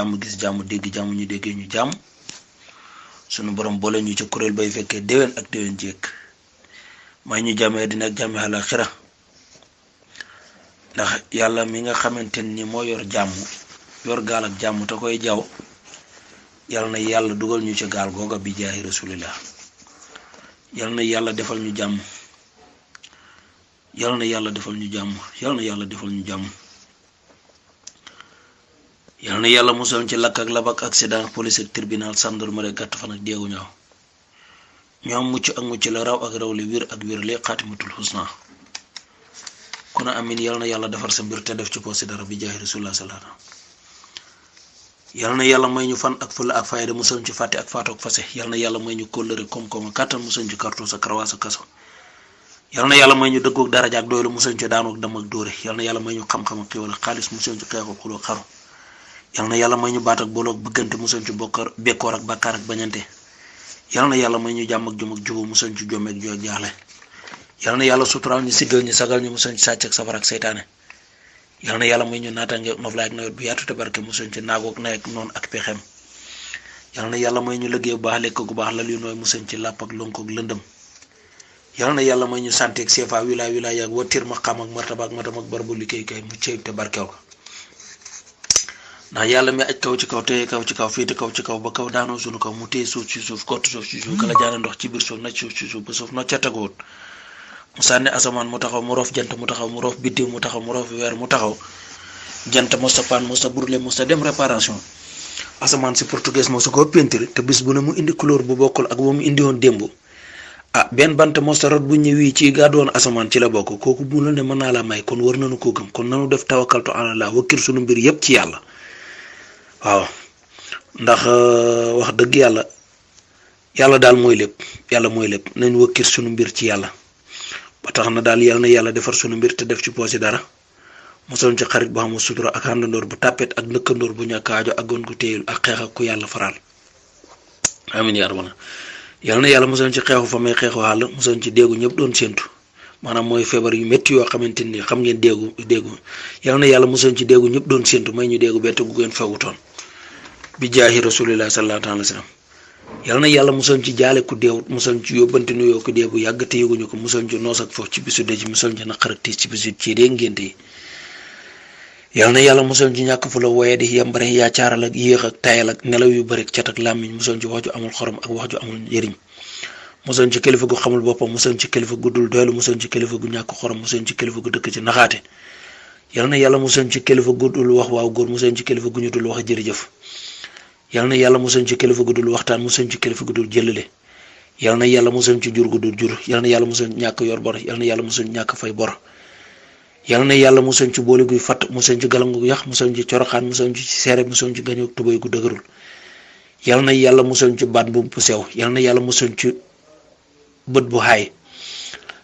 jàmm gis jàmm dégg jàmm ñu déggee ñu jàmm sunu borom boole ñu ci kuréel bay fekkee déwén ak déwén jéeg may ñu jàmmee dina ak jàmme àllaaxira ndax yàlla mi nga xamante ni moo yor jàmm yor gaal ak jàmm te koy jaw yàlla na yàlla dugal ñu ci gaal googa bi jaahi rasulillah yàlla na yàlla defal ñu jàmm yàlla na yàlla defal ñu jàmm yàlla na yàlla defal ñu jàmm yàlla na yàlla musal ci lakk ak labak accident police ak tribunal gendarmerie gàtt fan ak déegu ñaaw ñoom mucc ak mucc la raw ak raw li wir ak wir li xaatimatul husna kon amin yàlla na yàlla defar sa mbir te def ci posi dara bi jaahi rasulillah sallallahu alayhi wasallam yàlla na yàlla may ñu fan ak fulla ak fayda musal ci fàtte ak faatoog fase yàlla na yàlla may ñu kóllëre koom-koom kàttan musal ci kartu sa karawaas ak kaso yàlla na yàlla may ñu dëggoog daraja ak doylu musal ci daanoog dam ak dóore yàlla na yàlla may ñu xam-xam ak xiwal ak xaalis musal ci xeexu xuloo xaru yàlla na yàlla may ñu baat ak booloog bëggante musal ci bokkar bekkoor ak bàkkaar ak bañante yàlla na yàlla may ñu jàmm ak jum ak jubu musal ci jom ak joo jaaxle yàlla na yàlla suturaal ñu siggal ñu sagal ñu musal ci sàcc ak safar ak seytaane yàlla na yàlla may ñu naataange noflaay ak nawet bu yaatu te barke musal ci naagoog nawet noonu ak pexem yàlla na yàlla may ñu liggéey bu baax lekk gu baax lal yu nooy musal ci làpp ak lonkoog lëndëm yàlla na yàlla may ñu santé ak seefa wilaay ak watir ma xam ak martaba ak matam ak barbu liggéey kay mu ceeb te barkeew ko ndax yàlla mi aj kaw ci kaw téye kaw ci kaw féete kaw ci kaw ba kaw daanoo sunu kaw mu téye suuf ci suuf kott suuf ci suuf kala jaane ndox ci biir suuf naj suuf ci suuf ba suuf nocca teguwut mu sànni asamaan mu taxaw mu roof jant mu taxaw mu roof biddiw mu taxaw mu roof weer mu taxaw jant mosta paan mosta brûlé mosta dem réparation asamaan si portugais mosta ko peinture te bis bu ne mu indi couleur bu bokkul ak mu indi woon démb benn bant mosta rot bu ñëwee ci gàddoon asamaan ci la bokk kooku bu la ne mën naa la may kon war nañu koo gëm kon nanu def tawakkaltu alallah wakkil sunu mbir yépp ci yàlla waaw ndax wax dëgg yàlla daal mooy lépp yàlla mooy lépp nañ wakkil sunu mbir ci yàlla ba tax na daal yàlla na yàlla defar sunu mbir te def ci poosi dara mosoon ci xarit bu xamul sutura ak àndandoor bu tàppet ak nëkkandoor bu ñàkk aajo ak gon gu téyul ak xeex ak ku yàlla faral amin yaa rabbana yàlla na yàlla mosoon ci xeexu fa may xeexu xàll mosoon ci déegu ñëpp doon séentu maanaam mooy feebar yu métti yoo xamante ni xam ngeen déegu yàlla na yàlla mosoon ci déegu ñëpp doon séentu may ñu déegu bett gu ngeen fewutoon bi jaahi rasulillah sallallahu alayhi wa sallam yàlla na yàlla mosoon ci jaale ku deewut mosoon ci yóbbante nuyoo ku dee bu yàgg te yëguñu ko mosoon ci noos ak foofu ci bisu dëj mosoon ci naqar ak tiis ci bisu ci dee ngénte yi yàlla na yàlla mosoon ci ñàkk fu la woye di yambare yaa caaral ak yéex ak tayal ak nelaw yu bëri cat ak làmmiñ mosoon ci wax ju amul xorom ak wax ju amul njëriñ mosoon ci kilifa gu xamul boppam mosoon ci kilifa gu dul doylu mosoon ci kilifa gu ñàkk xorom mosoon ci kilifa gu dëkk ci naxaate yàlla na yàlla mosoon ci kilifa gu dul wax waaw góor mosoon ci kilifa gu ñu dul wax jërëjëf yàlla na yàlla mosoon ci kilifa gu dul waxtaan mosoon ci kilifa gu dul jëlale yàlla na yàlla mosoon ci jur gu dul jur yàlla na yàlla mosoon ñàkk yor bor yàlla na yàlla mosoon ñàkk fay bor yàlla na yàlla mosoon ci boole guy fatt mosoon ci galangu gu yax mosoon ci coroxaan mosoon ci seere mosoon ci gañoog tubay gu dëgërul yàlla na yàlla mosoon ci baat bu sew yàlla na yàlla mosoon ci bët bu xaay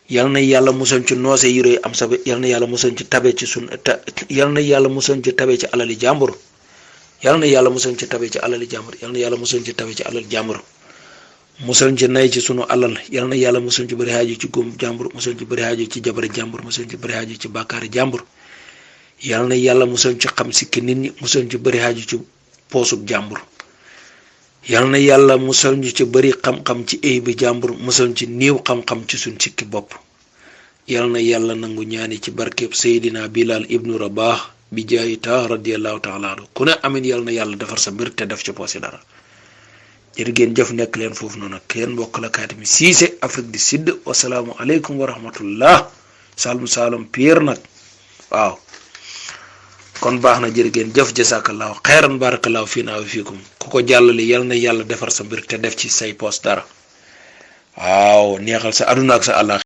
yàlla na yàlla mosoon ci noose yuree am sabe yàlla na yàlla mosoon ci tabe ci yàlla na yàlla mosoon ci tabe ci alali jàmbur yàlla na yàlla mosoon ci tabe ci alali jàmbur yàlla na yàlla mosoon ci tabe ci alali jàmbur mosoon ci nay ci sunu alal yàlla na yàlla mosoon ci bëri xaaju ci góom jàmbur mosoon ci bëri xaaju ci jabari jàmbur mosoon ci bëri xaaju ci bàkkaari jàmbur yàlla na yàlla mosoon ci xam sikki nit ñi mosoon ci bëri xaaju ci poosub jàmbur yàlla na yàlla musal ñu ci bëri xam-xam ci ay bi jàmbur musal ci néew xam-xam ci suñ sikki bopp yàlla na yàlla nangu ñaani ci barkeb Seydina Bilal ibnu Rabah bi jaayi taa radiyallahu taala anhu ku ne amin yàlla na yàlla defar sa mbir te def ci poosi dara jërë ngeen jëf nekk leen foofu noonu nag kenn mbokk la Katimi Cissé Afrique du Sud wasalaamu aleykum wa rahmatullah salum Pierre nag waaw kon baax na jërë ngeen jëf jasakallahu xeyran barakallahu fiina wa fiikum ku ko jàllale yal na yàlla defar sa mbir te def ci say poos dara waaw neexal sa aduna ak sa àllaaxira